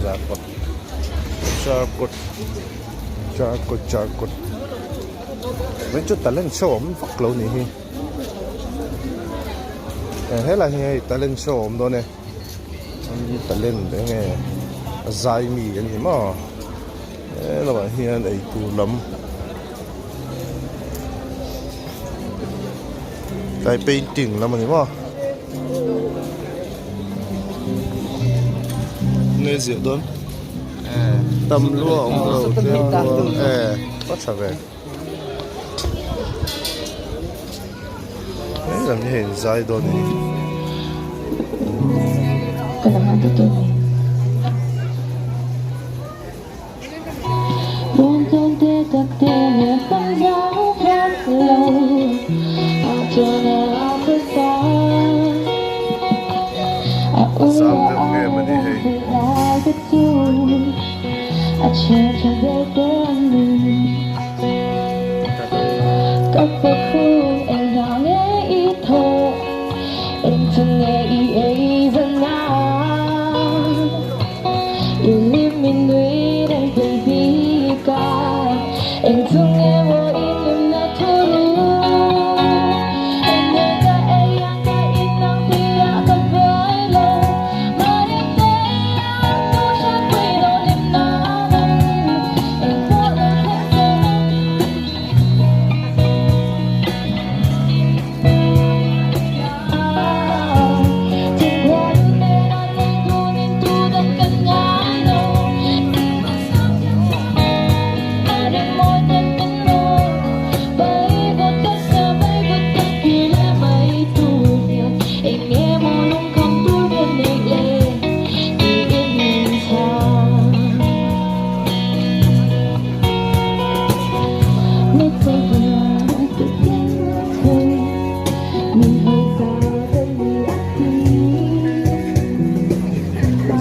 Zarkawt Zarkawt Zarkawt Zarkawt mai chu talent show awm vak lo nih hi helai hi hei talent show a awm dawn e talent eng nge zai mi an ni maw helamah hian eitur lam tlai painting lam a ni maw nge ziah dawn tam lua a awm lo tlem lua e a tha ve helam hi hei inzai dawn a ni. Zam deuh nge mawni hei.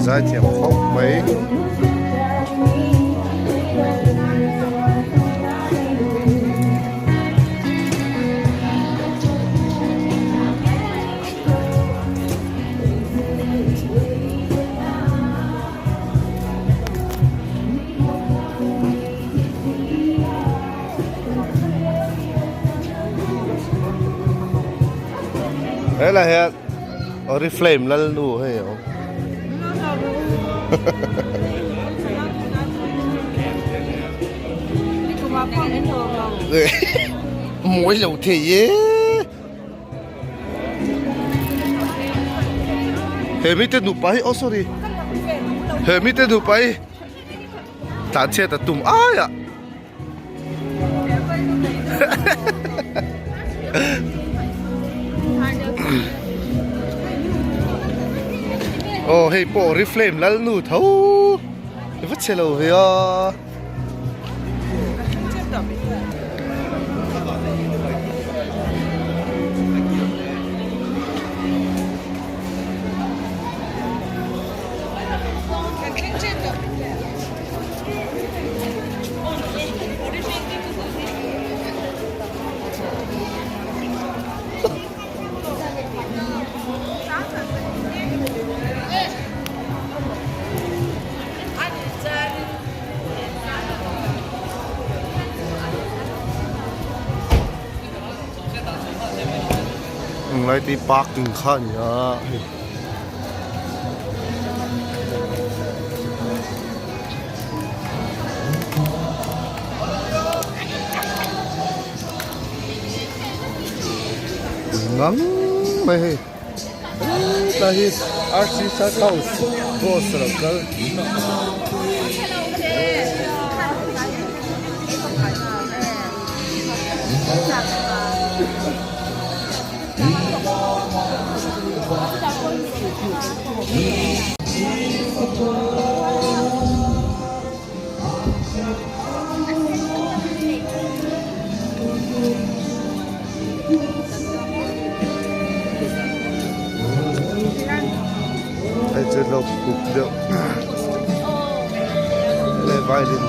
Zaithiam khawp mai. Helai hian oriflame lalnu hei a awm. Mawi lo thei e. He mite nupa hi oh sorry he mite nupa hi tlan chhiat a tum ai ah. Aw hei pawh oriflame lalnu tho i va chhe lo ve a. Lai te parking kha a ni a hei. Ngang mai hei. Hetlai hi RC Sat House bus a lo kal. Hei chu lo kuk deuh leh violin.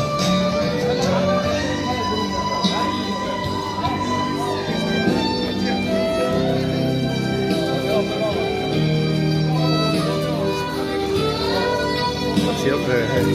thiam ve hei.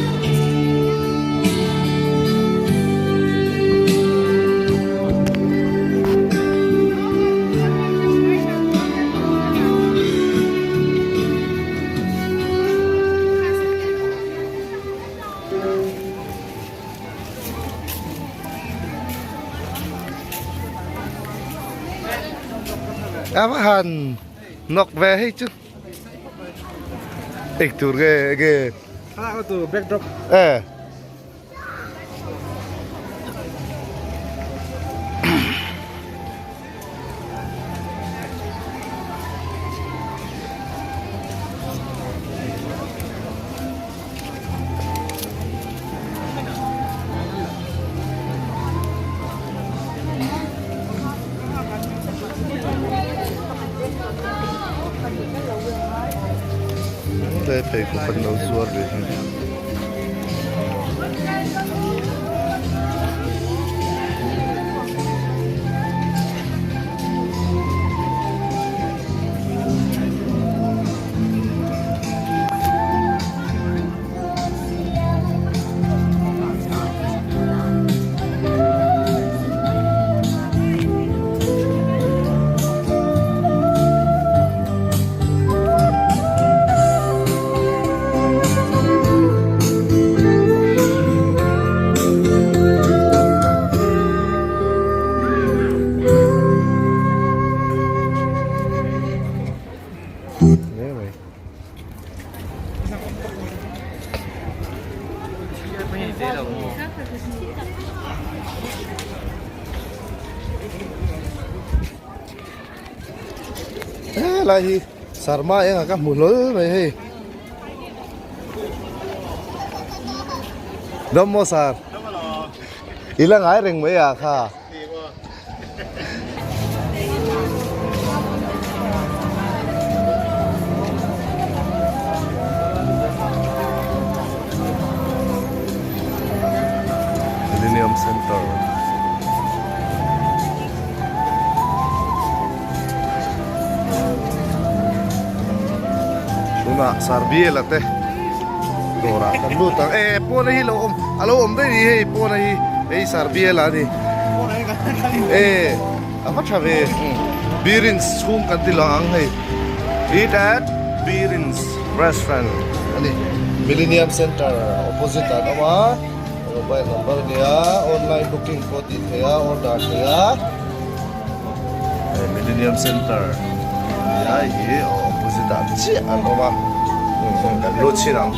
A va han nawk ve hei chu eng tur nge enge Thlalak tur backdrop e Tlai pheikhawk an lo zuar ve hi. Helai hi Sarma engah ka hmu hlawl mai hei. Dawm maw sar? I la ngai reng mai ah kha. Millennium Center. Tunah Sarbiela te dawrah kan lut ang e pawn hi lo awm a lo awm daih ni hei pawn hi hei Sarbiela a ni e a va tha ve Birins chhung kan ti lang ang hei eat at Birins restaurant a ni Millennium Center opposite ah an awm a mobile number a nia online booking pawh tih theih a order theih a. Millennium Center nia hi opposite ah chiah an awm a kan lut chin ang.